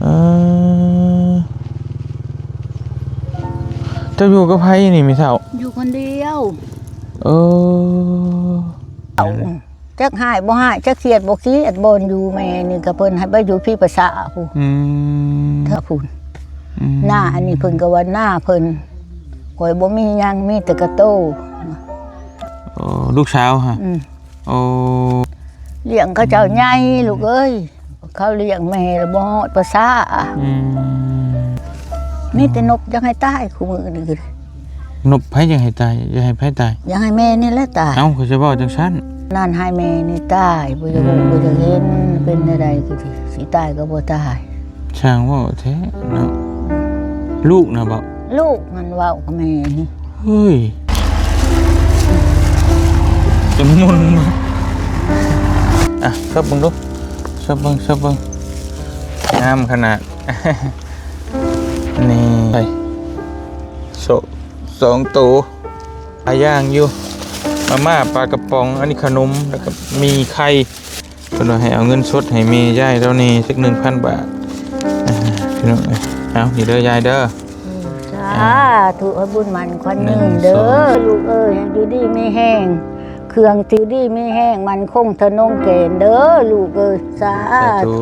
ເອີ ເຈົ້າຢູ່ກັບໃຜນີ້ແມ່ເຖົ້າ? ຢູ່ຄົນດຽວ. ເອີ ເອົາ ຈັກຮ້າຍບໍ່ຮ້າຍ ຈັກຄຽດບໍ່ຄຽດ ບ່ອນຢູ່ແມ່ນີ້ກໍເພິ່ນໃຫ້ໄປຢູ່ພີພາສາພຸ້ນ. ອືມ ເທື່ອພຸ້ນ. ອືມ ໜ້າອັນນີ້ເພິ່ນກໍວ່າໜ້າເພິ່ນ ຂ້ອຍບໍ່ມີຫຍັງ ມີແຕ່ກະໂຕ. ອໍ ລູກສາວຫະ? ອືມ. ໂອ້ ລ້ຽງເຂົາເຈົ້າໃຫຍ່ລູກເອີຍ ເຂົາລ້ຽງແມ່ລະບໍ່ຮອດພາສາ. ອືມ ມີແຕ່ນົບຢາກໃຫ້ຕາຍຄູ່ມື້ນີ້. ນົບໃຜຢາກໃຫ້ຕາຍ? ຢາກໃຫ້ໃຜຕາຍ? ຢາກໃຫ້ແມ່ນີ້ແຫຼະຕາຍ. ເອົ້າ ຄືຊິເວົ້າຈັ່ງຊັ້ນ? ນັ້ນໃຫ້ແມ່ນີ້ຕາຍ ບໍ່ຢາກຮູ້ ອືມ ບໍ່ຢາກເຫັນ ເປັນແນວໃດຄືຊິ ຊິຕາຍກໍບໍ່ຕາຍ. ຊ່າງເວົ້າແທ້ເນາະ. ລູກນະບໍ? ລູກຫັ້ນເວົ້າກັບແມ່ນີ້. ເຮີ້ຍ ຈະມົນມາ. ອ່ະ ຊອບເບິ່ງດູ ຊອບເບິ່ງ ຊອບເບິ່ງ ງາມຂະໜາດ. ນີ້ ໄປ ໂຊະ ສອງໂຕ ຫຼາຍຢ່າງຢູ່ ມາມ່າ ປາກະປ໋ອງ ອັນນີ້ຂະໜົມ ແລ້ວກໍໝີ່ໄຂ່. ເພິ່ນວ່າໃຫ້ເອົາເງິນສົດໃຫ້ແມ່ຍາຍລາວແດ່ ຈັກໜຶ່ງພັນບາດ. ອ່າ ພີ່ນ້ອງເອີຍ ເອົາ ນີ້ເດີຍາຍເດີ. ອືມ ສາທຸ ໃຫ້ບຸນໝັ້ນຂວັນຍືນເດີ ສອງ ລູກເອີຍ ຢູ່ດີມີແຮງ ເຄື່ອງທີ່ດີມີແຮງ ໝັ້ນຄົງທະນົງແກ່ນເດີ ລູກເອີຍ ສາທຸ ສາທຸ.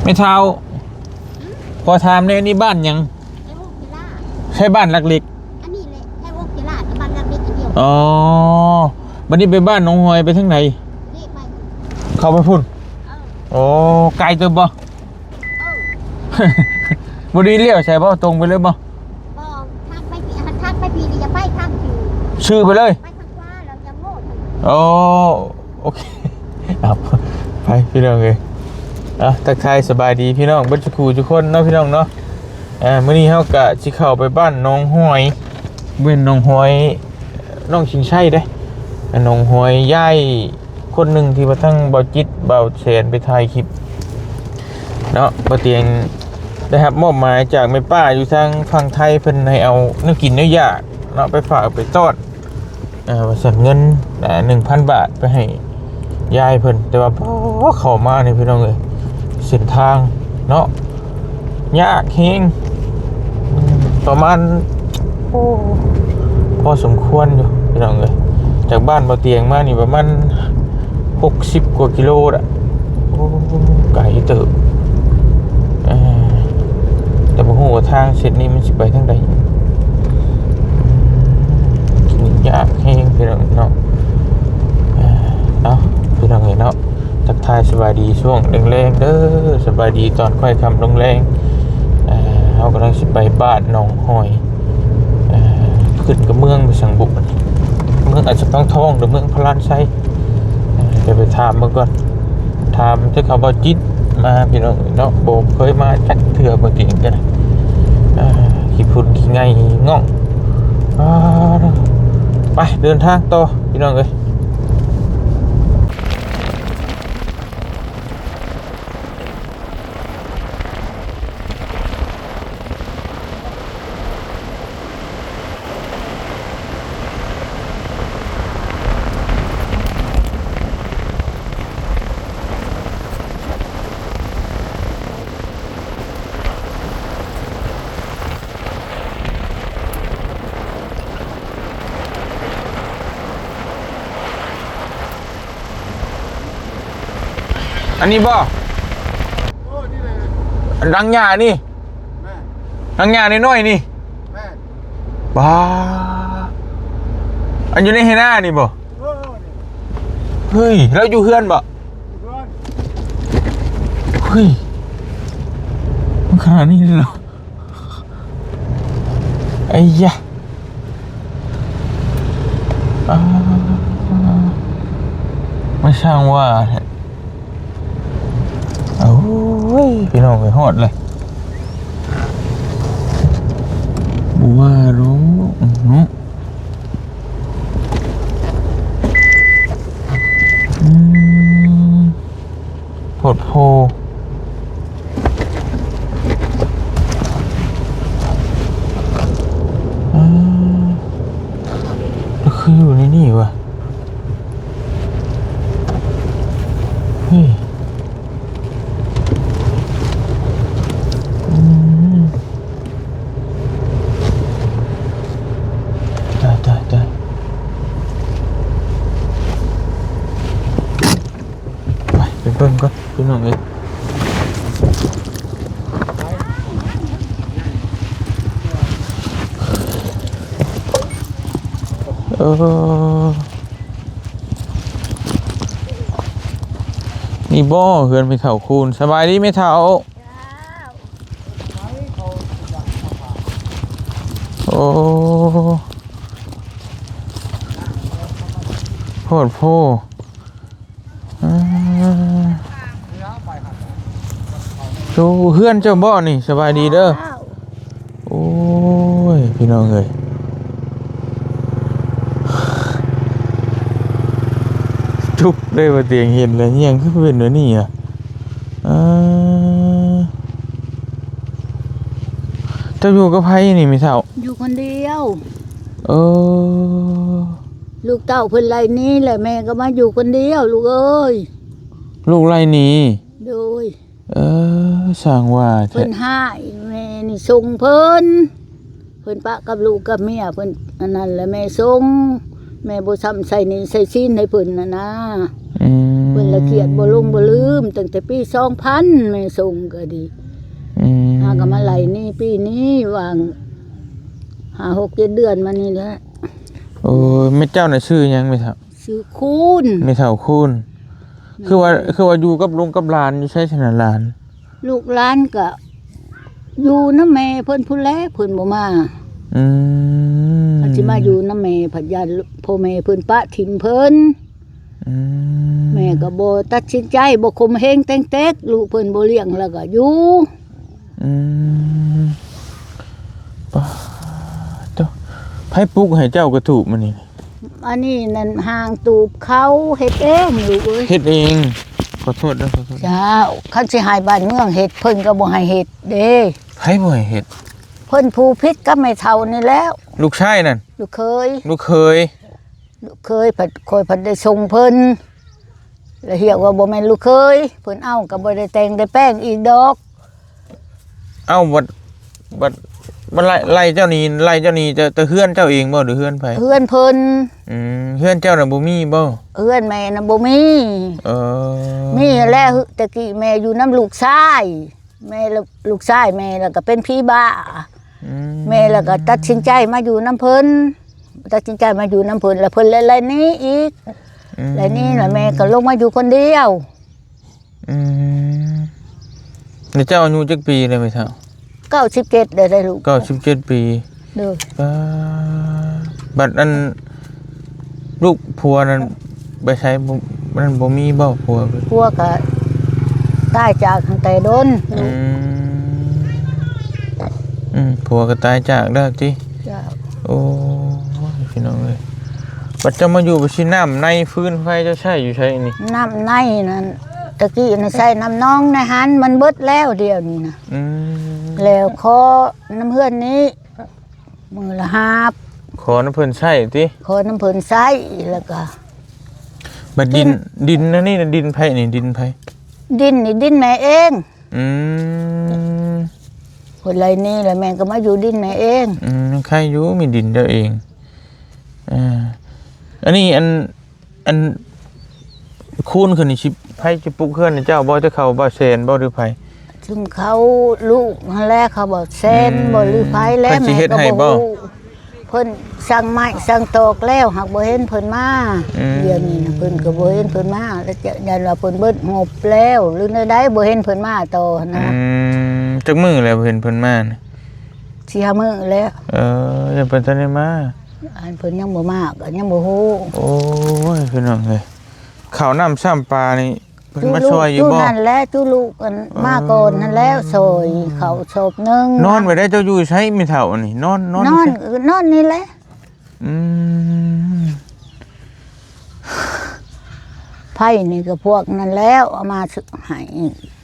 ແມ່ເຖົ້າ ຂໍຖາມແດ່ ນີ້ບ້ານຫຍັງ? ໄຊວົງກິລາ. ໃຊ່ບ້ານຫຼັກເຫຼັກ? ອັນນີ້ແຫຼະ ໄຊວົງກິລາກັບບ້ານຫຼັກເຫຼັກອັນດຽວ. ອໍ ບັດນີ້ໄປບ້ານໜອງຫອຍໄປທາງໃດ? ເລກໄປ ເຂົ້າໄປພຸ້ນ. ເອີ ໂອ້ ໄກເຕີບບໍ່? ເອີ ບໍ່ໄດ້ລ້ຽວໃສ່ບໍ່? ຕົງໄປເລີຍບໍ່? ບໍ່ ທາງໄປພີ້ ທາງໄປພີ້ນີ້ຢ່າໄປ ທາງພີ້ ຊື່ໄປເລີຍ ໄປທາງຂວາແລ້ວຈະໂງ່. ໂອ້ ໂອເຄ ເອົາ ໄປພີ່ນ້ອງເອີຍ. ເອົາ ທັກທາຍສະບາຍດີພີ່ນ້ອງເບິດສູ່ຄູ່ສູ່ຄົນເນາະ ພີ່ນ້ອງເນາະ. ເອີ ມື້ນີ້ເຮົາກະຊິເຂົ້າໄປບ້ານໜອງຫອຍ ເວັ້ນໜອງຫອຍ ນ້ອງຊິງໄຊເດ້ ໜອງຫອຍ ຍາຍຄົນໜຶ່ງທີ່ວ່າທາງບ່າວຈິດ ບ່າວແສນໄປຖ່າຍຄລິບເນາະ. ບ່າວຕຽງໄດ້ຮັບມອບໝາຍຈາກແມ່ປ້າຢູ່ທາງຝັ່ງໄທ ເພິ່ນໃຫ້ເອົາແນວກິນແນວຢາກເນາະ ໄປຝາກໄປຕ້ອນ ເອີ ວ່າຊັ້ນ ເງິນ ອ່າ ໜຶ່ງພັນບາດໄປໃຫ້ຍາຍເພິ່ນ. ແຕ່ວ່າພໍເຂົ້າມານີ້ພີ່ນ້ອງເອີຍ ເສັ້ນທາງເນາະ ຍາກແຮງ ປະມານ ໂອ້ ພໍສົມຄວນຢູ່ພີ່ນ້ອງເອີຍ. ຈາກບ້ານບ່າວຕຽງມານີ້ປະມານຫົກສິບກວ່າກິໂລລະ. ໂອ້ ໄກເຕີບ ເອີ ແຕ່ບໍ່ຮູ້ວ່າທາງເສັ້ນນີ້ມັນຊິໄປທາງໃດ. ຍາກແຮງພີ່ນ້ອງເນາະ. ເອີ ເອົາ ພີ່ນ້ອງເອີຍເນາະ ທັກທາຍສະບາຍດີຊ່ວງແລງໆເດີ ສະບາຍດີຕອນຄ່ອຍຄ່ຳລົງແລງ. ເອີ ເຮົາກຳລັງຊິໄປບ້ານໜອງຫອຍ ເອີ ຂຶ້ນກັບເມືອງໄປສັງບຸ ເມືອງອາດຈະພັງທອງ ຫຼືເມືອງພະລານໄຊ. ເອີ ດຽວໄປຖາມເບິ່ງກ່ອນ ຖາມແຕ່ເຂົາບໍ່ຈິດມາພີ່ນ້ອງເນາະ ບໍ່ເຄີຍມາຈັກເທື່ອ ບໍ່ຕິງກັນ. ເອີ ຂີ້ຝຸ່ນຂີ້ໄງ່ງອງ. ອ່າ ໄປເດີນທາງຕໍ່ພີ່ນ້ອງເອີຍ. ອັນນີ້ບໍ່? ເອີ ນີ້ແຫຼະ ດັງຫຍ້ານີ້. ແມ່ນ. ດັງຫຍ້ານ້ອຍໆນີ້. ແມ່ນ. ປ້າ ອັນຢູ່ໃນໄຮ່ນານີ້ບໍ່? ເອີ ນີ້. ເຮີ້ຍ ລາວຢູ່ເຮືອນບໍ່? ຢູ່ເຮືອນ. ເຮີ້ຍ ມັນຂະໜາດນີ້ເລີຍເນາະ. ໄອ້ຍະ ອ່າ ມາຊ່າງວ່າແທ້. ໂອ້ຍ ພີ່ນ້ອງເອີຍ ຮອດເລີຍ ບໍ່ວ່າດອກເນາະ. ອືມ ໂພດໂພ. ອ້າ ຄືຢູ່ໃນນີ້ວະ. ເຮີ້ຍ ອືມ ຕາຍ ຕາຍ ຕາຍ ໄປ ໄປເບິ່ງກ່ອນ ພີ່ນ້ອງເອີຍ. ເອີ ນີ້ບໍ່ເຮືອນແມ່ເຖົ້າຄູນ? ສະບາຍດີແມ່ເຖົ້າ. ໂອ້ ໂພດໂພ. ອ່າ ໂອ້ ເຮືອນເຈົ້າບໍ່ນີ້? ສະບາຍດີເດີ. ໂອ້ຍ ພີ່ນ້ອງເອີຍ ຈຸກເລີຍວ່າຕຽງເຫັນແລ້ວ ອີ່ຫຍັງຄືເປັນແບບນີ້ອະ? ເອີ ເຈົ້າຢູ່ກັບໃຜນີ້ແມ່ເຖົ້າ? ຢູ່ຄົນດຽວ. ເອີ ລູກເຕົ້າເພິ່ນໄລ່ໜີແລ້ວ ແມ່ກໍມາຢູ່ຄົນດຽວ ລູກເອີຍ. ລູກໄລ່ໜີ? ໂດຍ. ເອີ ຊ່າງວ່າແທ້ ເພິ່ນຮ້າຍ ແມ່ນີ້ສົ່ງເພິ່ນ ເພິ່ນປະກັບລູກກັບເມຍເພິ່ນ ອັນນັ້ນແຫຼະແມ່ສົ່ງ ແມ່ບໍ່ຊ້ຳໃສ່ໜີ້ໃສ່ສິນໃຫ້ເພິ່ນຫັ້ນນາ. ອືມ ເພິ່ນລະຄຽດບໍ່ລົງບໍ່ລືມ ຕັ້ງແຕ່ປີສອງພັນ ແມ່ສົ່ງກໍດີ. ອືມ ຫາກໍມາໄລ່ໜີ້ປີນີ້ ຫວ່າງຫ້າຫົກເຈັດເດືອນມານີ້ແຫຼະ. ໂອ້ຍ ແມ່ເຈົ້ານະຊື່ຫຍັງແມ່ເຖົ້າ? ຊື່ຄູນ. ແມ່ເຖົ້າຄູນ. ແມ່ນ. ຄືວ່າ ຄືວ່າຢູ່ກັບລູກກັບຫຼານ ຢູ່ໃສຊັ້ນນະຫຼານ? ລູກຫຼານກະຢູ່ນຳແມ່ເພິ່ນພຸ້ນແຫຼະ ເພິ່ນບໍ່ມາ. ອືມ ຄັນຊິມາຢູ່ນຳແມ່ ພັດຢ້ານພໍ່ແມ່ເພິ່ນປະຖິ້ມເພິ່ນ. ອືມ ແມ່ກໍບໍ່ຕັດສິນໃຈ ບໍ່ຂົ່ມເຫງແຕ່ງເຕັກ ລູກເພິ່ນບໍ່ລ້ຽງແລ້ວກໍຢູ່. ອືມ ປາດໂທ້ ໃຜປຸກໃຫ້ເຈົ້າກະຕູບມື້ນີ້? ອັນນີ້ນັ້ນ ຫາງຕູບເຂົາເຮັດເອງ ລູກເອີຍ. ເຮັດເອງ? ຂໍໂທດເດີ ຂໍໂທດ. ເຈົ້າ ຄັນຊິໃຫ້ບ້ານເມືອງເຮັດ ເພິ່ນກໍບໍ່ໃຫ້ເຮັດເດ້. ໃຜບໍ່ໃຫ້ເຮັດ? ເພິ່ນຜູ້ຜິດກັບແມ່ເຖົ້ານີ້ແລ້ວ. ລູກຊາຍນັ້ນ? ລູກເຂີຍ. ລູກເຂີຍ. ລູກເຂີຍພັດ ຂ້ອຍພັດໄດ້ສົ່ງເພິ່ນ ແລ້ວຮຽກວ່າບໍ່ແມ່ນລູກເຂີຍ ເພິ່ນເອົາກໍບໍ່ໄດ້ແຕ່ງໄດ້ແປງອີກດອກ. ເອົ້າ ບັດ ບັດ ບັດໄລ່ ໄລ່ເຈົ້ານີ້ ໄລ່ເຈົ້ານີ້ ແຕ່ ແຕ່ເຮືອນເຈົ້າເອງບໍ່ ຫຼືເຮືອນໃຜ? ເຮືອນເພິ່ນ. ອືມ ເຮືອນເຈົ້ານະບໍ່ມີບໍ່? ເຮືອນແມ່ນະບໍ່ມີ. ເອີ ມີແລ້ວ ແຕ່ກີ້ແມ່ຢູ່ນຳລູກຊາຍ ແມ່ລະ ລູກຊາຍແມ່ລະກໍເປັນຜີບ້າ. ອືມ ແມ່ລະກໍຕັດສິນໃຈມາຢູ່ນຳເພິ່ນ ຕັດສິນໃຈມາຢູ່ນຳເພິ່ນ ລະເພິ່ນລະໄລ່ໜີອີກ. ອືມ ໄລ່ໜີລະແມ່ກໍລົງມາຢູ່ຄົນດຽວ. ອືມ ແລ້ວເຈົ້າອາຍຸຈັກປີແລ້ວແມ່ເຖົ້າ? ເກົ້າສິບເຈັດແລ້ວໄດ໋ລູກ. ເກົ້າສິບເຈັດປີ. ໂດຍ. ປາ ບັດອັນ ລູກຜົວນັ້ນໄປໃສ? ບໍ່ ນັ້ນບໍ່ມີບໍ່ຜົວ? ຜົວກະຕາຍຈາກຕັ້ງແຕ່ດົນ. ອືມ ອືມ ຜົວກໍຕາຍຈາກແລ້ວຕິ? ເຈົ້າ. ໂອ້ຍ ພີ່ນ້ອງເອີຍ ບັດເຈົ້າມາຢູ່ ບັດຊິນ້ຳໃນຟືນໄຟເຈົ້າໃຊ້ຢູ່ໃສນີ້? ນ້ຳໃນນັ້ນ ຕະກີ້ນະໃຊ້ນ້ຳໜອງໃນຫັ້ນ ມັນເບິດແລ້ວດຽວນີ້ນະ. ອືມ ແລ້ວຂໍນຳເຮືອນນີ້ ມື້ລະຫາບ. ຂໍນຳເພິ່ນໃຊ້ຕິ? ຂໍນຳເພິ່ນໃຊ້ ແລ້ວກະ ບັດດິນ ດິນ ດິນອັນນີ້ນະ ດິນໃຜນີ້? ດິນໃຜ? ດິນນີ້ດິນແມ່ເອງ. ອືມ ເພິ່ນໄລ່ໜີແລ້ວ ແມ່ກໍມາຢູ່ດິນແມ່ເອງ. ອືມ ຍັງໄຄຢູ່ ມີດິນເຈົ້າເອງ. ເອີ ອັນນີ້ ອັນ ອັນຄູນຂຶ້ນນີ້ ຊິ ໃຜຊິປຸກເຮືອນໃຫ້ເຈົ້າບໍ່? ຈະເຂົາບ່າວແສນບໍ່ ຫຼືໃຜ? ຊຶ່ງເຂົາລູກຫັ້ນແຫຼະ ເຂົາບ່າວແສນ ອືມ ບໍ່ ຫຼືໃຜແຫຼະ ເພິ່ນຊິເຮັດໃຫ້ບໍ່? ແມ່ກໍບໍ່ຮູ້. ເພິ່ນສັ່ງໄມ້ສັ່ງຕອກແລ້ວ ຫາກບໍ່ເຫັນເພິ່ນມາ. ອືມ ດຽວນີ້ນະ ເພິ່ນກໍບໍ່ເຫັນເພິ່ນມາ ແລ້ວຈະ ຢ້ານວ່າເພິ່ນເບິດງົບແລ້ວ ຫຼືແນວໃດ ບໍ່ເຫັນເພິ່ນມາຕໍ່ຫັ້ນນະ. ອືມ ຈັກມື້ແລ້ວບໍ່ເຫັນເພິ່ນມານະ? ສີ່ຫ້າມື້ແລ້ວ. ເອີ ຍັງບໍ່ທັນໄດ້ມາ. ອັນເພິ່ນຍັງບໍ່ມາກໍຍັງບໍ່ຮູ້. ໂອ້ຍ ພີ່ນ້ອງເອີຍ ເຂົ້ານ້ຳຊ້ຳປານີ້ ເພິ່ນມາຊ່ອຍຢູ່ບໍ່? ຈຸ ຈຸນັ້ນແຫຼະ ຈຸລູກອັນ ເອີ ມາກ່ອນຫັ້ນແຫຼະ ຊ່ອຍເຂົ້າສອບໜຶ່ງ. ນອນໄວ້ໄດ໋ ເຈົ້າຢູ່ໃສແມ່ເຖົ້ານີ້? ນອນ ນອນ ນອນ ນອນນີ້ແຫຼະ. ອືມ ໄຟນີ້ກໍພວກນັ້ນແລ້ວເອົາມາໃຫ້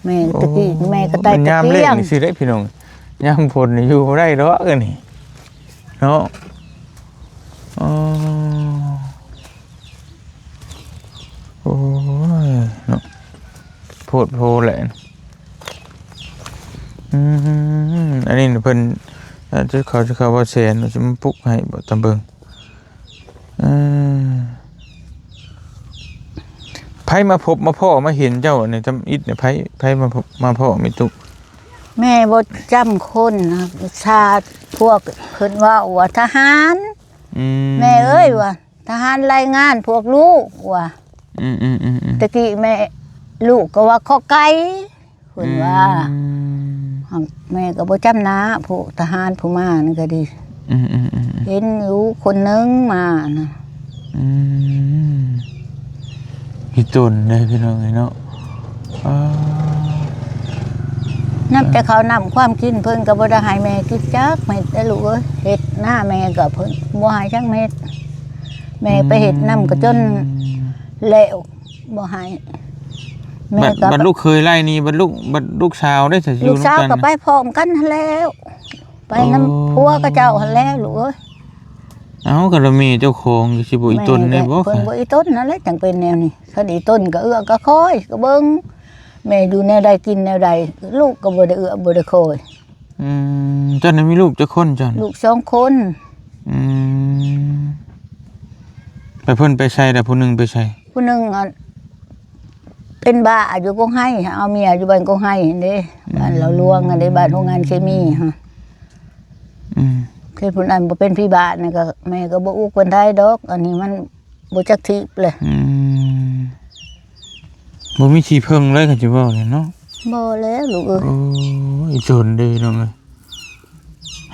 ແມ່. ໂອ້ ຕະກີ້ແມ່ກໍໄຕ້ຕະກຽງ. ຍາມແລ້ງນີ້ຊິໄດ້ພີ່ນ້ອງ ຍາມຝົນນີ້ຢູ່ບໍ່ໄດ້ດອກອັນນີ້ເນາະ. ອໍ ໂອ້ຍເນາະ ດໂພແຫຼະ. ອືມ ອັນນີ້ເພິ່ນ ເອີ ຈະເຂົ້າ ຈະເຂົ້າວ່າແສນ ຊິມາປຸກໃຫ້ບໍ່ຕາເບິ່ງ. ເອີ ໃຜມາພົບມາພໍ້ມາເຫັນເຈົ້ານີ້ ທຳອິດນີ້ ໃຜ ໃຜມາພົບມາພໍ້ແມ່ຕຸ? ແມ່ບໍ່ຈຳຄົນນະ ຊາດພວກເພິ່ນເວົ້າວ່າທະຫານ. ອືມ ແມ່ເອີຍວ່າ ທະຫານລາຍງານພວກລູກວ່າ. ອືມໆໆໆ ຕະກີ້ແມ່ ລູກກໍວ່າຂໍໄກ່ ເພິ່ນວ່າ. ອືມ ແມ່ກໍບໍ່ຈຳໜ້າ ຜູ້ທະຫານຜູ້ມານັ້ນກໍດີ. ອືມໆໆໆ ເຫັນຢູ່ຄົນໜຶ່ງມານະ. ອືມ ອີ່ຕົນເດ້ພີ່ນ້ອງເອີຍເນາະ. ອາ ນັບແຕ່ເຂົ້ານ້ຳຄວາມກິນ ເພິ່ນກໍບໍ່ໄດ້ໃຫ້ແມ່ກິນຈັກເມັດເດ້ລູກເອີຍ. ເຮັດນາແມ່ກໍເພິ່ນບໍ່ໃຫ້ຈັກເມັດ. ແມ່ໄປເຮັດນຳກໍຈົນ ອືມ ແລ້ວ ບໍ່ໃຫ້. ແມ່ ບັດ ບັດລູກເຂີຍໄລ່ນີ້ ບັດລູກ ບັດລູກສາວເດ້ ສະ ຢູ່ນຳກັນ ລູກສາວກໍໄປພ້ອມກັນຫັ້ນແລ້ວ ໄປນຳ ໂອ້ ຜົວເຂົາເຈົ້າຫັ້ນແຫຼະລູກເອີຍ. ເອົ້າ ກໍລະແມ່ເຈົ້າຂອງ ຊິບໍ່ອີ່ຕົນແດ່ບໍ່? ເພິ່ນບໍ່ອີ່ຕົນນັ້ນແຫຼະ ຈັ່ງເປັນແນວນີ້. ຄັນອີ່ຕົນກໍເອື້ອກໍຄອຍ ກໍເບິ່ງແມ່ຢູ່ແນວໃດ ກິນແນວໃດ ລູກກໍບໍ່ໄດ້ເອື້ອບໍ່ໄດ້ຄອຍ. ອືມ ເຈົ້ານັ້ນມີລູກຈັກຄົນເຈົ້າ? ລູກສອງຄົນ. ອືມ ແລ້ວເພິ່ນໄປໃສລະ? ຜູ້ໜຶ່ງໄປໃສ? ຜູ້ໜຶ່ງ ອັນ ເປັນບ້າຢູ່ກົງໄຮ ເອົາເມຍຢູ່ບ້ານກົງໄຮຫັ້ນເດ້ ບ້ານເລົ່າຫຼວງຫັ້ນເດ້ ບ້ານໂຮງງານເຄມີຫັ້ນ. ອືມ ຄືຜູ້ນັ້ນບໍ່ເປັນຜີບ້ານນະ ກໍແມ່ກໍບໍ່ອຸກປານໃດດອກ. ອັນນີ້ມັນ ບໍ່ຈັກທີບເລີຍ. ອືມ ບໍ່ມີທີ່ເພິ່ງເລີຍ ຄັນຊິເວົ້າແຫຼະເນາະ. ບໍ່ແລ້ວລູກເອີຍ. ໂອ້ຍ ອີ່ຕົນເດ້ນ້ອງເອີຍ.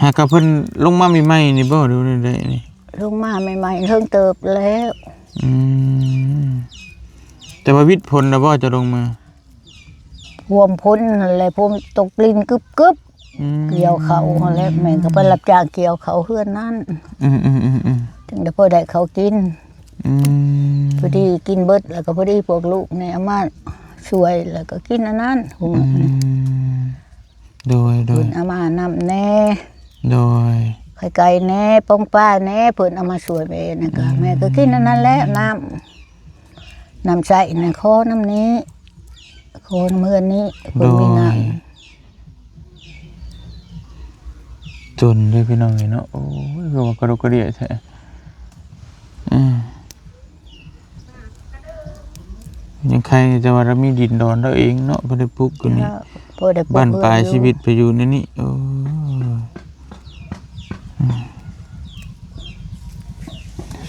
ຫາກະເພິ່ນລົງມາໃໝ່ໆນີ້ບໍ່ ຫຼືວ່າແນວໃດນີ້? ລົງມາໃໝ່ໆ ເຖິງເຕີບແລ້ວ. ອືມ ແຕ່ວ່າວິດຝົນແລ້ວບໍ່ ຈະລົງມາ? ພວມພົ້ນຫັ້ນແຫຼະ ພວມຕົກລິນກຶບໆ. ອືມ ກ່ຽວເຂົ້າຫັ້ນແຫຼະ ແມ່ກໍໄປຮັບຈ້າງກ່ຽວເຂົ້າເຮືອນນັ້ນ. ອືມໆໆໆ ຈຶ່ງໄດ້ພໍໄດ້ເຂົ້າກິນ. ອືມ ພໍດີກິນເບິດ ແລ້ວກໍພໍດີພວກລູກນີ້ເອົາມາຊ່ວຍ ແລ້ວກໍກິນອັນນັ້ນ. ອືມ ໂດຍໆ ເພິ່ນເອົາມານຳແດ່. ໂດຍ ໄຂ່ໄກ່ແດ່ ປອງປາແດ່ ເພິ່ນເອົາມາຊ່ວຍແມ່ນັ້ນກໍ ອືມ ແມ່ກໍກິນອັນນັ້ນແຫຼະ ນ້ຳ ນ້ຳໃຊ້ນະ ຂໍນຳນີ້ ຂໍນຳເຮືອນນີ້ ເພິ່ນມີນ້ຳ. ໂດຍ ຈົນເດ້ພີ່ນ້ອງເອີຍເນາະ. ໂອ້ຍ ຄືວ່າກະດຸກກະດິກແທ້. ອືມ ຍັງໄຄແຕ່ວ່າລາວມີດິນດອນລາວເອງເນາະ ບໍ່ໄດ້ປຸກຢູ່ນີ້. ບໍ່ໄດ້ປຸກ ບັ້ນປາຍຊີວິດໄປຢູ່ໃນນີ້. ໂອ້ ອືມ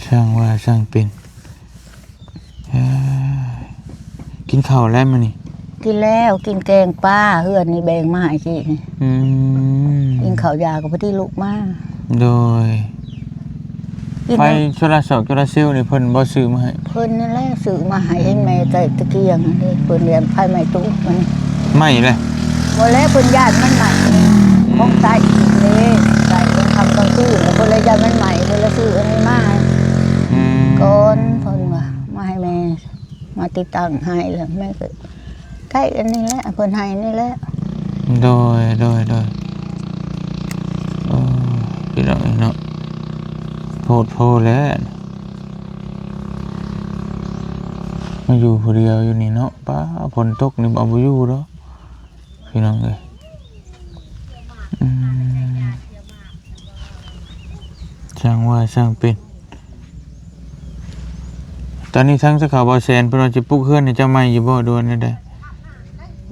ຊ່າງວ່າຊ່າງເປັນ. ເອີ ກິນເຂົ້າແລ້ວມື້ນີ້? ກິນແລ້ວ ກິນແກງປາ ເຮືອນນີ້ແບ່ງມາໃຫ້ກິນ. ອືມ ກິນເຂົ້າຢາກໍພໍດີລຸກມາ. ໂດຍ ໄຟໂຊລາເຊວ ໂຊລາເຊວນີ້ເພິ່ນບໍ່ຊື້ມາໃຫ້? ເພິ່ນນັ້ນແຫຼະຊື້ມາໃຫ້. ອືມ ເຫັນແມ່ໃຊ້ຕະກຽງເດ້ ເພິ່ນລຽນໄຟໄໝ້ຕຸມັນ ໄໝ້ເລີຍ. ບໍ່ແລ້ວ ເພິ່ນຢ້ານມັນໄໝ້ ອືມ ຂອງໃຕ້ເດ້ ໃຊ້ກາງຄ່ຳກາງຄືນ ແລ້ວເພິ່ນລະຢ້ານມັນໄໝ້ ເພິ່ນລະຊື້ອັນນີ້ມາໃຫ້. ອືມ ກ່ອນ ເພິ່ນວ່າ ມາໃຫ້ແມ່ ມາຕິດຕັ້ງໃຫ້ ແລ້ວແມ່ກໍໃຊ້ອັນນີ້ແຫຼະ ເພິ່ນໃຫ້ນີ້ແຫຼະ. ໂດຍ ໂດຍ ໂດຍ. ໂອ້ ພີ່ນ້ອງເອີຍເນາະ ໂພດໂພແຫຼະ ມາຢູ່ຜູ້ດຽວຢູ່ນີ້ເນາະ. ປ້າ ຝົນຕົກນີ້ບໍ່ ບໍ່ຢູ່ດອກ ພີ່ນ້ອງເອີຍ. ອືມ ຊ່າງວ່າຊ່າງເປັນ. ຕອນນີ້ທາງສາຂາວບໍ່ແສນເພິ່ນວ່າຈະປຸກເຮືອນໃຫ້ເຈົ້າໃໝ່ຢູ່ບໍ່ ຫຼືວ່າແນວໃດ?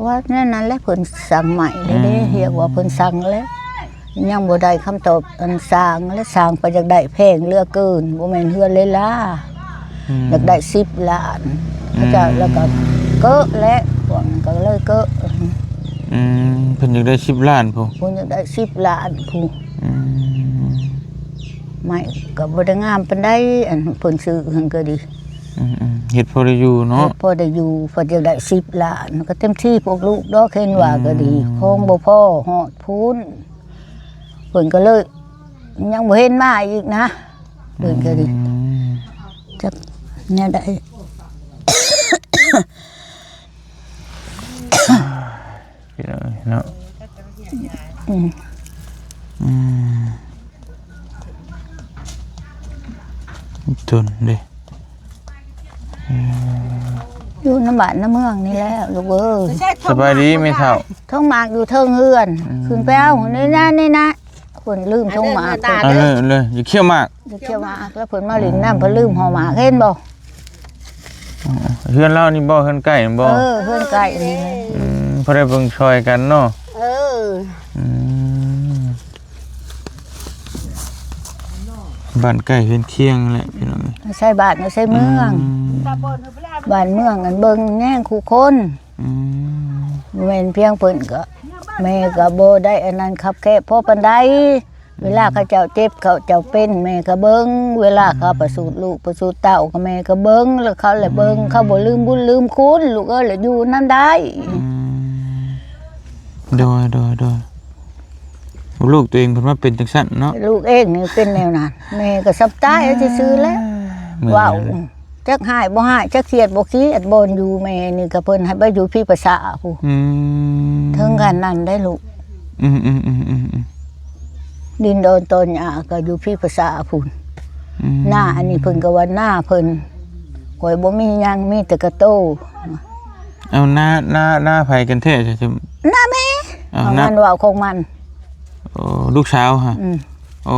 ວ່າແນວນັ້ນແຫຼະ ເພິ່ນສັ່ງໃໝ່ແລ້ວເດ້. ອືມ ຮຽກວ່າເພິ່ນສັ່ງແລ້ວ ຍັງບໍ່ໄດ້ຄຳຕອບອັນຊ່າງ ແລະຊ່າງກໍຢາກໄດ້ແພງເຫຼືອເກີນ ບໍ່ແມ່ນເຮືອນເລລາ. ອືມ ຢາກໄດ້ສິບລ້ານ ອືມ ເຂົາເຈົ້າ ແລ້ວກໍເກີະແຫຼະ ພວກນັ້ນກໍເລີຍເກີະ. ອືມ ເພິ່ນຢາກໄດ້ສິບລ້ານພຸ້ນ ເພິ່ນຢາກໄດ້ສິບລ້ານພຸ້ນ. ອືມ ໄມ້ກໍບໍ່ໄດ້ງາມປານໃດ ອັນເພິ່ນຊື້ຫັ້ນກໍດີ. ອືມໆ ເຮັດພໍໄດ້ຢູ່ເນາະ ເຮັດພໍໄດ້ຢູ່. ເພິ່ນຢາກໄດ້ສິບລ້ານ ກໍເຕັມທີ່ພວກລູກດອກ ເຫັນວ່າກໍດີ. ອືມ ຂອງບໍ່ພໍຮອດພຸ້ນ ເພິ່ນກໍເລີຍ ຍັງບໍ່ເຫັນມາອີກນະ ເພິ່ນກໍດີ. ອືມ ຈັກແນວໃດ ພີ່ນ້ອງເນາະ. ອືມ ອືມ ຈົນເດ້. ອືມ ຢູ່ນຳບ້ານນຳເມືອງນີ້ແຫຼະລູກເອີຍ. ສະບາຍດີແມ່ເຖົ້າ. ຖົງໝາກຢູ່ເທິງເຮືອນ. ອືມ ຂຶ້ນໄປເອົາໃນນາ ໃນນາ. ເພິ່ນລືມຖົງໝາກ. ເອົາເລີຍ ເອົາເລີຍ. ຢ່າຄ້ຽວໝາກ. ຢ່າຄ້ຽວໝາກ. ແລ້ວເພິ່ນມາຫຼິ້ນນຳ ເພິ່ນລືມຫໍ່ໝາກ ເຫັນບໍ່? ເຮືອນລາວນີ້ບໍ່? ເຮືອນໃກ້ນີ້ບໍ່? ເອີ ເຮືອນໃກ້ນີ້. ອືມ ພໍໄດ້ເບິ່ງຊ່ອຍກັນເນາະ. ເອີ ອືມ ບ້ານໃກ້ເຮືອນຄຽງແຫຼະພີ່ນ້ອງເອີຍ. ໃສ່ບ້ານໃສ່ເມືອງ. ອືມ ບ້ານເມືອງອັນເບິ່ງແຍງຄູ່ຄົນ. ອືມ ແມ່ນພຽງເພິ່ນກໍ ແມ່ກໍບໍ່ໄດ້ອັນນັ້ນຄັບແຄບພໍປານໃດ. ເວລາເຂົາເຈົ້າເຈັບເຂົາເຈົ້າເປັນ ແມ່ກໍເບິ່ງ, ເວລາເຂົາປະສູດລູກປະສູດເຕົ້າກໍແມ່ກໍເບິ່ງ, ແລ້ວເຂົາແຫຼະເບິ່ງ. ອືມ ເຂົາບໍ່ລືມບຸນລືມຄຸນ ລູກເອີຍ, ແລ້ວຢູ່ນຳໄດ້. ອືມ ໂດຍ ໂດຍ ໂດຍ. ລູກຕົວເອງເພິ່ນມາເປັນຈັ່ງຊັ້ນເນາະ. ລູກເອງນີ້ເປັນແນວນັ້ນ ແມ່ກໍສ່ຳຕາຍເອົາຊື່ໆແຫຼະ. ເວົ້າ ຈັກຮ້າຍບໍ່ຮ້າຍ ຈັກຄຽດບໍ່ຄຽດ. ບ່ອນຢູ່ແມ່ນີ້ກໍເພິ່ນໃຫ້ໄປຢູ່ພີພາສາພຸ້ນ. ອືມ ເຖິງຂະໜາດນັ້ນໄດ໋ລູກ. ອືມໆໆໆໆ ດິນດອນຕອນຫຍ້າກໍຢູ່ພີພາສາພຸ້ນ. ອືມ ນາອັນນີ້ເພິ່ນກໍວ່ານາເພິ່ນ. ຂ້ອຍບໍ່ມີຫຍັງ ມີແຕ່ກະໂຕ. ເອົາ ນາ ນາ ນາໃຜກັນແທ້? ນາແມ່. ເອົາ ນາ ມັນເວົ້າຂອງມັນ. ໂອ້ ລູກສາວຫະ? ອືມ ໂອ້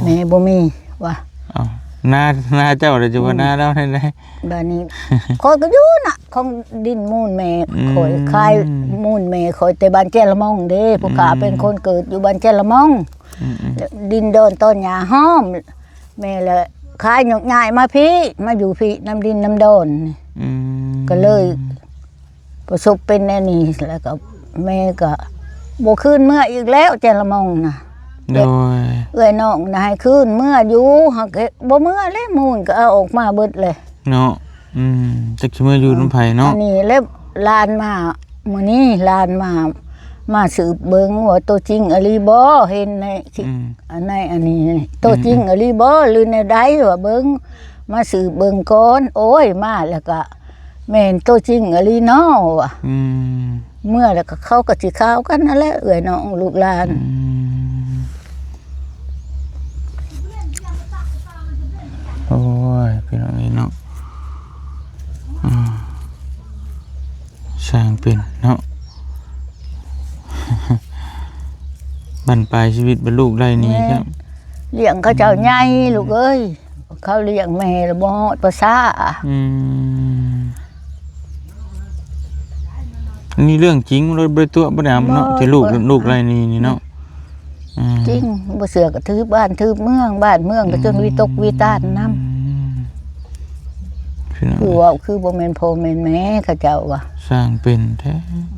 ແມ່ບໍ່ມີວ່າ. ເອົາ ນາ ນາເຈົ້າລະຈະວ່າ ອືມ ນາລາວແນວໃດ? ບາດນີ້ ຂ້ອຍກໍຢູ່ນະ ຂອງດິນມູນແມ່ ອືມ ຂ້ອຍ ຂາຍມູນແມ່ຂ້ອຍແຕ່ບ້ານແຈລະມອງເດ້. ອືມ ຜູ້ຂ້າເປັນຄົນເກີດຢູ່ບ້ານແຈລະມອງ. ອືມໆ ດິນດອນຕອນຫຍ້າຫ້ອມ ແມ່ລະຂາຍໂຍກຍ້າຍມາພີ້ ມາຢູ່ພີ້ນຳດິນນຳດອນນີ້. ອືມ ກໍເລີຍ ປະສົບເປັນແນວນີ້ ແລ້ວກໍແມ່ກໍບໍ່ຄືນເມືອອີກແລ້ວ ແຈລະມອງນະ. ໂດຍ ເອື້ອຍນ້ອງນະໃຫ້ຄືນເມືອຢູ່ ຫາກບໍ່ເມືອແລ້ວ ມູນກໍເອົາອອກມາເບິດແລ້ວເນາະ. ອືມ ຈັກຊິເມືອຢູ່ນຳໃຜເນາະ. ອັນນີ້ແລ້ວຫຼານມາ ມື້ນີ້ຫຼານມາ ມາສືບເບິ່ງວ່າໂຕຈິງອີ່ຫຼີບໍ່ ເຫັນໃນ ອືມ ອັນໃນອັນນີ້ ໂຕຈິງອີ່ຫຼີບໍ່ ຫຼືແນວໃດ ວ່າເບິ່ງ ມາສືບເບິ່ງກ່ອນ. ໂອ້ຍ ມາແລ້ວກະແມ່ນໂຕຈິງອີ່ຫຼີເນາະວ່າ. ອືມ ເມືອແລ້ວກະເຂົາກະຊິຂ່າວກັນຫັ້ນແຫຼະ ເອື້ອຍນ້ອງລູກຫຼານ. ອືມ ໂອ້ຍ ພີ່ນ້ອງເອີຍເນາະ. ອືມ ຊ່າງເປັນເນາະ ບັ້ນປາຍຊີວິດບັດລູກໄລ່ໜີ ແມ່ນ ແລ້ວ ລ້ຽງເຂົາເຈົ້າໃຫຍ່ ອືມ ລູກເອີຍ ເຂົາລ້ຽງແມ່ລະບໍ່ຮອດພາສາ. ອືມ ນີ້ເລື່ອງຈິງ ບໍ່ໄດ້ຕົວະບໍ່ໄດ້ອຳເນາະ ບໍ່ ທີ່ລູກ ບໍ່ ລູກໄລ່ໜີນີ້ເນາະ. ອືມ ຈິງ ບໍ່ເຊື່ອກໍຖືບບ້ານຖືບເມືອງ ບ້ານເມືອງກໍຈົນ ອືມ ວິຕົກວິຕານນຳ. ພີ່ນ້ອງ ຜູ້ເວົ້າຄືບໍ່ແມ່ນພໍ່ແມ່ນແມ່ເຂົາເຈົ້າວ່າ ຊ່າງເປັນແທ້. ອືມ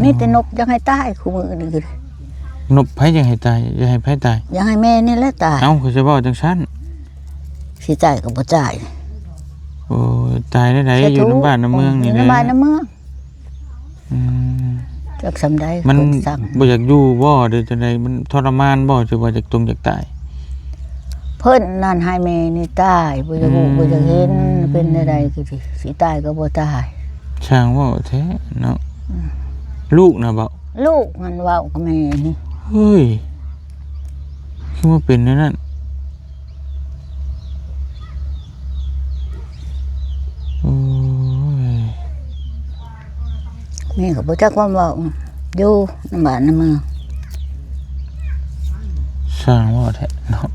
ມີແຕ່ນົບຢາກໃຫ້ຕາຍຄູ່ມື້ນີ້. ນົບໃຜຢາກໃຫ້ຕາຍ? ຢາກໃຫ້ໃຜຕາຍ? ຢາກໃຫ້ແມ່ນີ້ແຫຼະຕາຍ. ເອົ້າ ຄືຊິເວົ້າຈັ່ງຊັ້ນ? ຊິຕາຍກໍບໍ່ຕາຍ. ໂອ້ຍ ຕາຍແນວໃດ? ຢູ່ນຳບ້ານນຳເມືອງນີ້ແຫຼະ ຢູ່ນຳບ້ານນຳເມືອງ. ອືມ ຈັກສ່ຳໃດ ມັນບໍ່ຢາກຢູ່ບໍ່ ຫຼືຈັ່ງໃດ? ມັນທໍລະມານບໍ່ ຫຼືວ່າຢາກຕົງຢາກຕາຍ? ເພິ່ນນັ້ນໃຫ້ແມ່ນີ້ຕາຍ ບໍ່ຢາກຮູ້ ອືມ ບໍ່ຢາກເຫັນ ເປັນແນວໃດກໍຊິ ຊິຕາຍກໍບໍ່ຕາຍ. ຊ່າງເວົ້າແທ້ເນາະ. ອືມ ລູກນະເວົ້າ ລູກຫັ້ນເວົ້າກັບແມ່ນີ້. ເຮີ້ຍ ຄືມາເປັນແນວນັ້ນ? ໂອ້ຍ ແມ່ກໍບໍ່ຈັກຄວາມເວົ້າ ຢູ່ນຳບ້ານນຳເມືອງ. ຊ່າງເວົ້າແທ້ເນາະ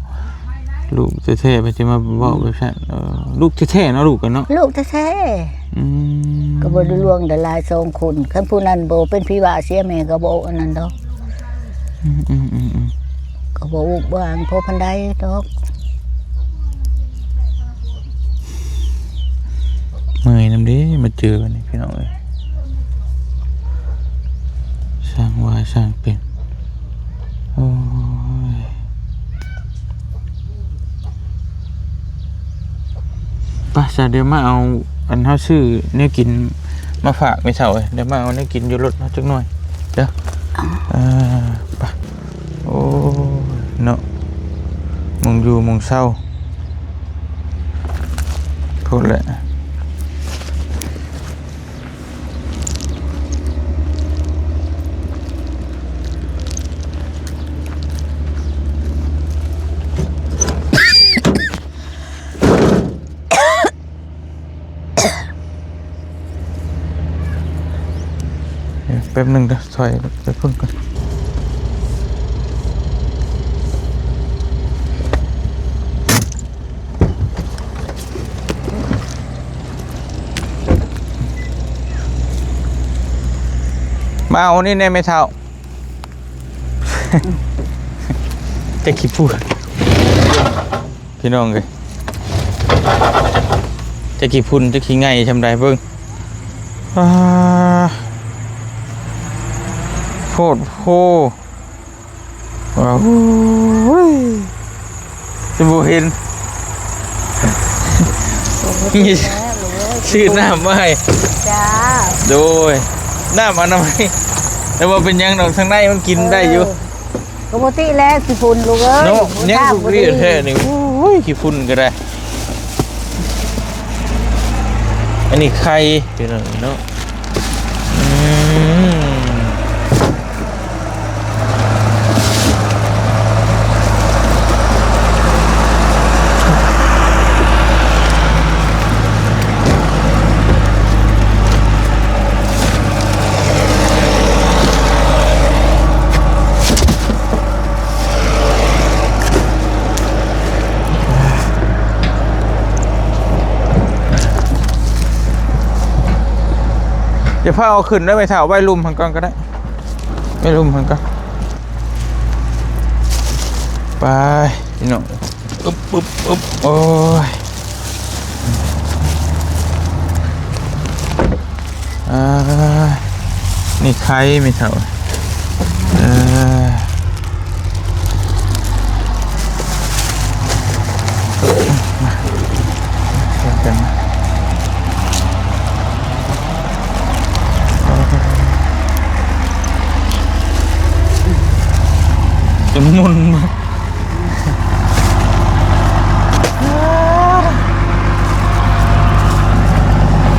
ລູກແທ້ໆ ໄປຈະມາເວົ້າແບບນັ້ນ. ເອີ ລູກແທ້ໆເນາະ ລູກກັນເນາະ ລູກແທ້ໆ. ອືມ ກໍບໍ່ໄດ້ລ່ວງໄດ້ຫຼາຍສອງຄົນ ຄັນຜູ້ນັ້ນບໍ່ເປັນຜີບ້າເສຍ ແມ່ກໍບໍ່ອັນນັ້ນດອກ. ອືມໆໆໆ ກໍບໍ່ອຸບຫວັງພໍປານໃດດອກ. ເມື່ອຍນຳເດ້ ມາເຈີບັດນີ້ພີ່ນ້ອງເອີຍ ຊ່າງວ່າຊ່າງເປັນ. ໂອ້ຍ ໄປຊະ ດຽວມາເອົາ ອັນ ເຮົາຊື້ແນວກິນມາຝາກແມ່ເຖົ້າເອີຍ ດຽວມາເອົາແນວກິນຢູ່ລົດເຮົາຈັກໜ່ອຍເດີ. ເອີ ໄປ. ໂອ້ຍເນາະ ໝ່ອງຢູ່ໝ່ອງເຊົາພຸ້ນແຫຼະ. ໂ ປັບໜຶ່ງເດີ ຖອຍໄປພຸ້ນກ່ອນ. ມາເອົານີ້ແດ່ແມ່ເຖົ້າ. ຈັກຂີ້ຝຸ່ນ ພີ່ນ້ອງເອີຍ ຈັກຂີ້ຝຸ່ນ ຈັກຂີ້ໄງ່ຊ່ຳໃດ ເບິ່ງ ອາ ໂພດໂພ ວ້າວ ໂອ້ຍ ຈະບໍ່ເຫັນ ມີຊື້ນ້ຳມາໃຫ້ ຈ້າ ໂດຍ ນ້ຳອະນາໄມ ແຕ່ວ່າເປັນຫຍັງດອກ ທາງໃນມັນກິນໄດ້ຢູ່ ເອີ ປົກກະຕິແລ້ວ ຂີ້ຝຸ່ນລູກເອີຍ ເນາະ ຍັງລູກເລຍແທ້ນີ້ ໂອ້ຍ ຂີ້ຝຸ່ນກໍໄດ້ ອັນນີ້ໄຂ່ ພີ່ນ້ອງເນາະ ອືມ. ຢ່າພາເອົາຂຶ້ນເດີແມ່ເຖົ້າ ໄວ້ລຸ່ມຫັ້ນກ່ອນກໍໄດ້ ໄວ້ລຸ່ມຫັ້ນກ່ອນ ໄປພີ່ນ້ອງ ອຶບ ອຶບ ອຶບ ໂອ້ຍ ອ່າ ນີ້ໄຂ່ແມ່ເຖົ້າ ເອີ ມາ ຊ່ວຍກັນ ຈົນໝຸ່ນ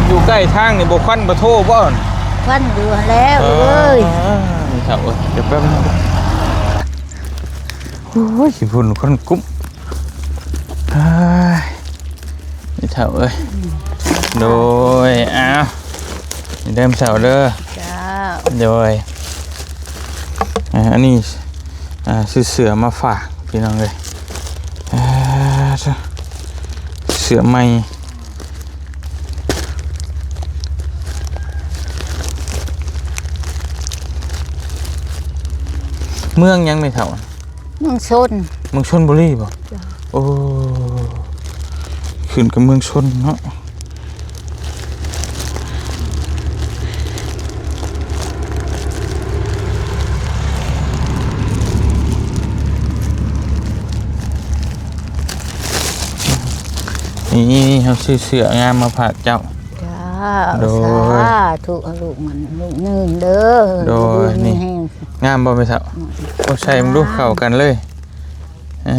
ຢູ່ໃກ້ທາງນີ້ບໍ່ຄວັນບໍ່ໂທບໍ່? ຄວັນຢູ່ຫັ້ນແຫຼະ ເອີ ເອີຍ ນີ້ເຖົ້າເອີຍ ດຽວແປັບໜຶ່ງ ໂອ້ຍ ຂີ້ຝຸ່ນຄວັນກຸ້ມ ເອີຍ ນີ້ເຖົ້າເອີຍ ໂດຍ ອ້າວ ນີ້ເດີມເຖົ້າເດີ ເຈົ້າ ໂດຍ ອ່າ ອັນນີ້ ອ່າ ຊື້ເສື້ອມາຝາກພີ່ນ້ອງເອີຍ ອ່າ ເສື້ອໃໝ່ ເມືອງຫຍັງແມ່ເຖົ້າ? ເມືອງຊົນ ເມືອງຊົນບູລີບໍ່? ເຈົ້າ ໂອ້ ຂຶ້ນກັບເມືອງຊົນເນາະ ນີ້ ເຮົາຊື້ເສື້ອງາມມາຝາກເຈົ້າ ເຈົ້າ ໂດຍ ສາທຸ ໃຫ້ລູກໝັ້ນລູກຍືນເດີ ໂດຍ ຢູ່ດີມີແຮງ ນີ້ ງາມບໍ່ແມ່ເຖົ້າ? ອືມ ໂອ້ ໃສ່ເບິ່ງດູ ງາມ ເຂົ້າກັນເລີຍ ເອີ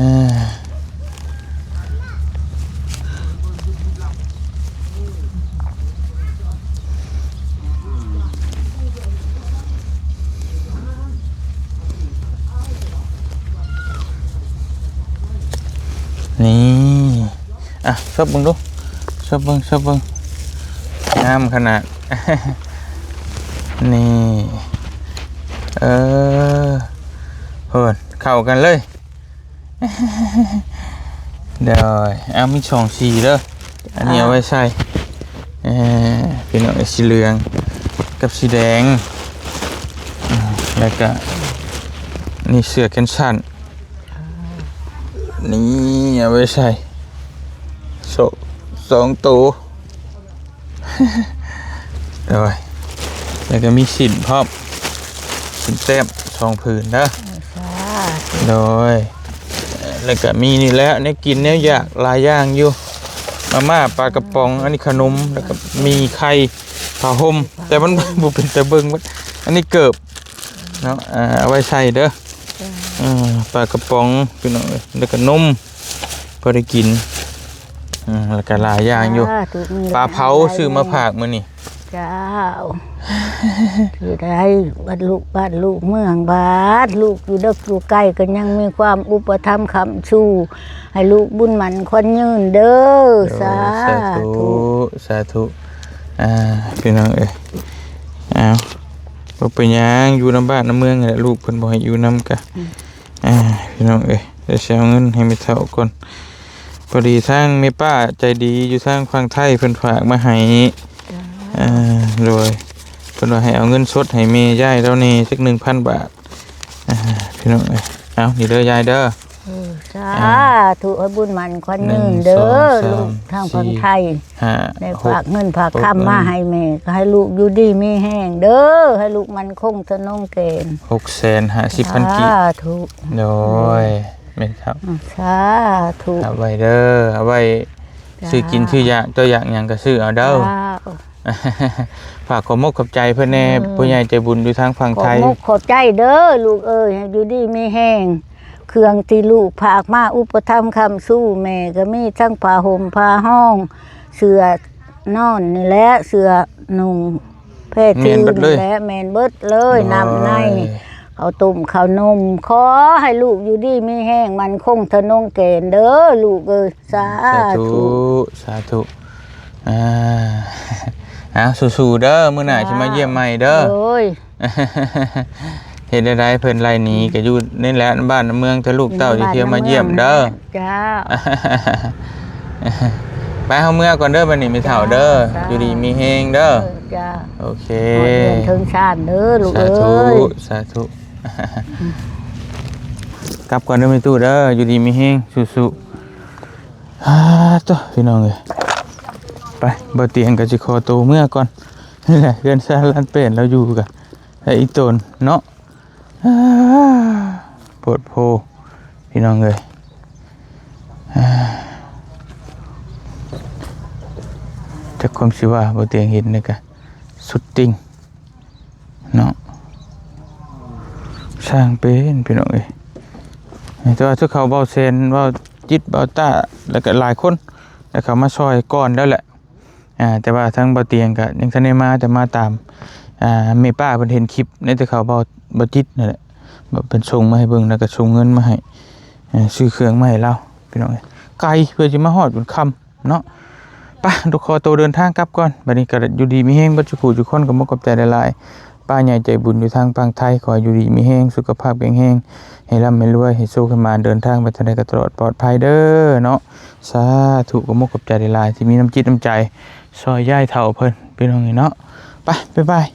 ນີ້ ອ່ະ ຊອບເບິ່ງດູ ຊອບເບິ່ງ ຊອບເບິ່ງ ງາມຂະໜາດ ນີ້ ເອີ ເພິ່ນເຂົ້າກັນເລີຍ ໂດຍ ເອົາ ມີສອງສີເດີ ອັນນີ້ເອົາໄວ້ໃສ່ ເອີ ພີ່ນ້ອງເອີຍ ສີເຫຼືອງກັບສີແດງ ແລ້ວກະນີ້ເສື້ອແຂນສັ້ນ ນີ້ເອົາໄວ້ໃສ່ ສອງ ສອງໂຕ ໂດຍ ແລ້ວກໍມີສິ້ນພ້ອມ ສິ້ນແຕ້ມສອງຜືນເດີ ສາທຸ ໂດຍ ແລ້ວກໍມີນີ້ແຫຼະ ແນວກິນແນວຢາກຫຼາຍຢ່າງຢູ່ ມາມ່າ ປາກະປ໋ອງ ອັນນີ້ຂະໜົມ ແລ້ວກໍໝີ່ໄຂ່ ຜ້າຫົ່ມ ແຕ່ມັນບໍ່ເປັນຕາເບິ່ງ ອັນນີ້ເກີບເນາະ ເອົາໄວ້ໃສ່ເດີ ເອີ ປາກະປ໋ອງ ພີ່ນ້ອງເອີຍ ແລ້ວກໍນົມ ພໍໄດ້ກິນ ອືມ ແລ້ວກໍຫຼາຍຢ່າງຢູ່ ສາທຸ ມີຫຼາຍ ປາເຜົາຊື້ມາຝາກມື້ນີ້ ເຈົ້າ ຊິໄດ້ບັດລູກ ບ້ານລູກເມືອງ ບາດລູກຢູ່ເດິກຢູ່ໄກ ກໍຍັງມີຄວາມອຸປະຖຳຄ້ຳຊູ ໃຫ້ລູກບຸນໝັ້ນຂວັນຍືນເດີ ໂດຍ ສາທຸ ສາທຸ ສາທຸ ອ່າ ພີ່ນ້ອງເອີຍ ເອົາ ບໍ່ເປັນຫຍັງ ຢູ່ນຳບ້ານນຳເມືອງນີ້ແຫຼະ ລູກເພິ່ນບໍ່ໃຫ້ຢູ່ນຳກະ ອືມ ອ່າ ພີ່ນ້ອງເອີຍ ດຽວຊິເອົາເງິນໃຫ້ແມ່ເຖົ້າກ່ອນ. ພໍດີທາງແມ່ປ້າໃຈດີຢູ່ທາງຝັ່ງໄທເພິ່ນຝາກມາໃຫ້ ຈ້າ ອ່າ ໂດຍ ເພິ່ນວ່າໃຫ້ເອົາເງິນສົດໃຫ້ແມ່ຍາຍລາວແດ່ຈັກໜຶ່ງພັນບາດ ອ່າ ພີ່ນ້ອງເອີຍ ເອົາ ນີ້ເດີຍາຍເດີ. ເອີ ສາທຸ ອ່າ ໃຫ້ບຸນໝັ້ນຂວັນຍືນເດີ ໜຶ່ງ ສອງ ສາມ ລູກທາງຝັ່ງໄທ ສີ່ ຫ້າ ໄດ້ຝາກເງິນຝາກຄຳມາໃຫ້ແມ່ ກໍໃຫ້ລູກຢູ່ດີມີແຮງເດີ ໃຫ້ລູກໝັ້ນຄົງທະນົງແກ່ນ ຫົກແສນຫ້າສິບພັນກີບ ສາທຸ ໂດຍ ແມ່ນຄັບ ສາທຸ ເອົາໄວ້ເດີ ເອົາໄວ້ ຈ້າ ຊື້ກິນຊື້ຢາກ ເຈົ້າຢາກຫຍັງກໍຊື້ເອົາເດີ ຈ້າ ຝາກຂອບມົກຂອບໃຈເພິ່ນແດ່ ເອີ ຜູ້ໃຫຍ່ໃຈບຸນຢູ່ທາງຝັ່ງໄທ ຂອບມົກຂອບໃຈເດີລູກເອີຍ ໃຫ້ຢູ່ດີມີແຮງ ເຄື່ອງທີ່ລູກຝາກມາອຸປະຖຳຄ້ຳຊູແມ່ກໍມີທັງຜ້າຫົ່ມຜ້າຮອງ ເສື້ອນອນນີ້ແຫຼະ ເສື້ອນຸ່ງ ແພ ແມ່ນເບິດເລີຍ ແລະ ແມ່ນເບິດເລີຍ ໂດຍ ນ້ຳໃນ ເຂົ້າຕົ້ມເຂົ້າໜົມ ຂໍໃຫ້ລູກຢູ່ດີມີແຮງ ໝັ້ນຄົງທະນົງແກ່ນເດີລູກເອີຍ ສາທຸ ສາທຸ ສາທຸ ອ່າ ເອົາ ສູ້ໆເດີ ມື້ໜ້າຊິມາຢ້ຽມໃໝ່ເດີ ໂດຍ ເຮັດແນວໃດເພິ່ນໄລ່ໜີ ອືມ ກໍຢູ່ນີ້ແຫຼະ ບ້ານເມືອງ ຖ້າລູກເຕົ້າຊິທ່ຽວມາຢ້ຽມເດີ ເຈົ້າ ໄປ ເຮົາເມືອກັນເດີ ບັດນີ້ແມ່ເຖົ້າເດີ ເຈົ້າ ຢູ່ດີມີແຮງເດີ ເຈົ້າ ໂອເຄ ຮອດເຮືອນເຖິງຊານເດີລູກເອີຍ ສາທຸ ສາທຸ ກັບກ່ອນເດີແມ່ຕູ້ເດີ ຢູ່ດີມີແຮງ ສູ້ໆ ອ່າ ໂຕ ພີ່ນ້ອງເອີຍ ໄປ ບໍ່ຕຽງກໍຊິຂໍໂຕເມືອກ່ອນ ນີ້ແຫຼະ ເຮືອນຊານລານແປ້ນລາວຢູ່ກັນ ແລະ ອີ່ຕົນເນາະ ອ່າ ໂພດໂພ ພີ່ນ້ອງເອີຍ ອ່າ ຈັກຄວາມຊິວ່າ ບໍ່ຕຽງເຫັນນີ້ກະສຸດຕິ່ງເນາະ ຊ່າງເປັນ ພີ່ນ້ອງເອີຍ ແຕ່ວ່າສຸດເຂົາ ເບົາແສນ ເບົາຈິດ ເບົາຕ້າ ແລ້ວກະຫຼາຍຄົນ ແລ້ວເຂົາມາຊ່ອຍກ່ອນແລ້ວແຫຼະ. ອ່າ ແຕ່ວ່າທາງເບົາຕຽງກະຍັງທັນໄດ້ມາ ແຕ່ມາຕາມ ອ່າ ແມ່ປ້າເພິ່ນເຫັນຄລິບໃນແຕ່ເຂົາເບົາ ເບົາຈິດນັ້ນແຫຼະ ເພິ່ນສົ່ງມາໃຫ້ເບິ່ງ ແລ້ວກະສົ່ງເງິນມາໃຫ້ ເອີ ຊື້ເຄື່ອງມາໃຫ້ລາວ ພີ່ນ້ອງເອີຍ ໄກ ເພື່ອຊິມາຮອດຈົນຄ່ຳເນາະ. ໄປ ດອກ ຂໍໂຕເດີນທາງກັບກ່ອນ ບັດນີ້ກະຢູ່ດີມີແຮງເບິດສູ່ຜູ້ສູ່ຄົນ ກໍຂໍຂອບໃຈຫຼາຍໆ. ປ້າໃຫຍ່ໃຈບຸນຢູ່ທາງຝັ່ງໄທ ຂໍໃຫ້ຢູ່ດີມີແຮງ ສຸຂະພາບແຂງແຮງ ໃຫ້ລ່ຳໃຫ້ລວຍ ໃຫ້ໂຊກໃຫ້ໝານ ເດີນທາງໄປທາງໃດກໍຕະຫຼອດປອດໄພເດີເນາະ. ສາທຸ ຂໍຂອບໃຈຫຼາຍໆ ທີ່ມີນ້ຳຈິດນ້ຳໃຈຊ່ອຍຍາຍເຖົ້າເພິ່ນ ພີ່ນ້ອງເອີຍເນາະ. ໄປ ບາຍບາຍ.